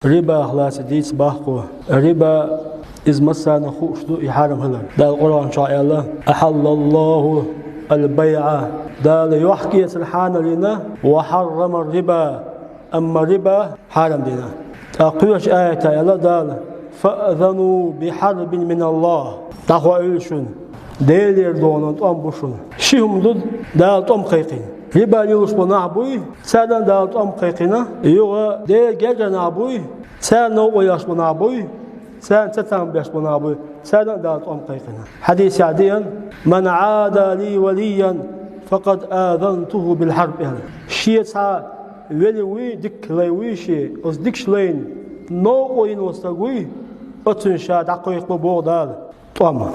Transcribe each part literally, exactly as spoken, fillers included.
Рибах лаьца дийца баккхий. Риба, иза массарна хууш ду, и хьарам хилар. Дала Къуръан чу аьлла: «أحل الله البيع». Дала юхь-кецар хьанал йина, «وحرم الربا», амма риба хьарам дина. ТӀаккха кхечу аята аьлла Дала: «فأذنوا بحرب من الله». ДӀахоуьйту шуна, Делера догӀанан тӀом бу шуна. Ши хӀума ду Дала тӀом кхайкхина. Риба лелош болу нах буй, царна Дала тӀом кхайкхина. Юха Делан гергара нах буй, царна новкъа еш болу нах буй, царна цатам беш болу нах буй, царна Дала тӀом кхайкхина. Хьадисехь деана: «من عادى لي وليا فقد آذنته بالحرب», аьлла. Шен цхьа вели вуй, дика лай вуй шен, оцу дикачу лайна новкъа йина волу стаг вуй, оцунна ша дӀакхайкхабо боху Дала тӀом.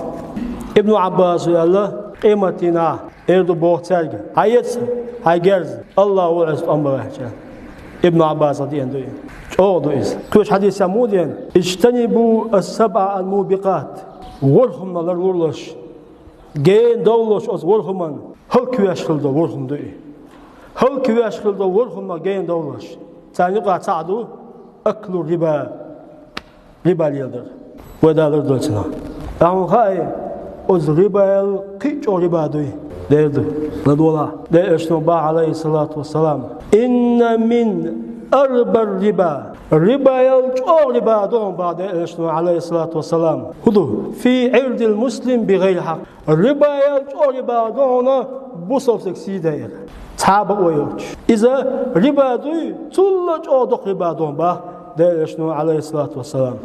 Ибн Ӏаббаса аьлла, къематдийнахь эр ду боху цаьрга: «Хьан эца, хьайн герз, Аллах волчу тӀом бан ваьлча». Ибн Ӏаббаса деана ду и. ЧӀогӀа ду иза. Кхечу хьадисехь муха деана: «اجتنبوا السبع الموبقات». ВорхӀ хӀума ларлур лаш. Гена довлалаш оцу ворхӀ хӀуманна, хӀаллаквеш хила долу ворхӀ хӀума ду и. ХӀаллаквеш хила долу ворхӀ хӀуманна гена довлалаш. Царна юкъахь цхьаъ ду: «أكل الربا». Риба леладар. Вай далар долчунах. Ахьа хьуна хаьий, оцу рибал кхин а чӀогӀа риба дуй? Дера ду. ЛадогӀалахь. Делан Элчано боху, Ӏалайхиссалату вассалам: «إن من أربى الربا». Рибал чӀогӀа риба ду хьуна боху Делан Элчано, Ӏалайхиссалату вассалам. ХӀун ду? «في عرض المسلم بغير حق». Рибал чӀогӀа риба ду хьуна бусалба стеган сий дайар. Цхьа а бакъо йоцуш. Иза риба дуй, цул а чӀогӀа доккха риба ду хьуна боху Делан Элчано, Ӏалайхиссалату вассалам.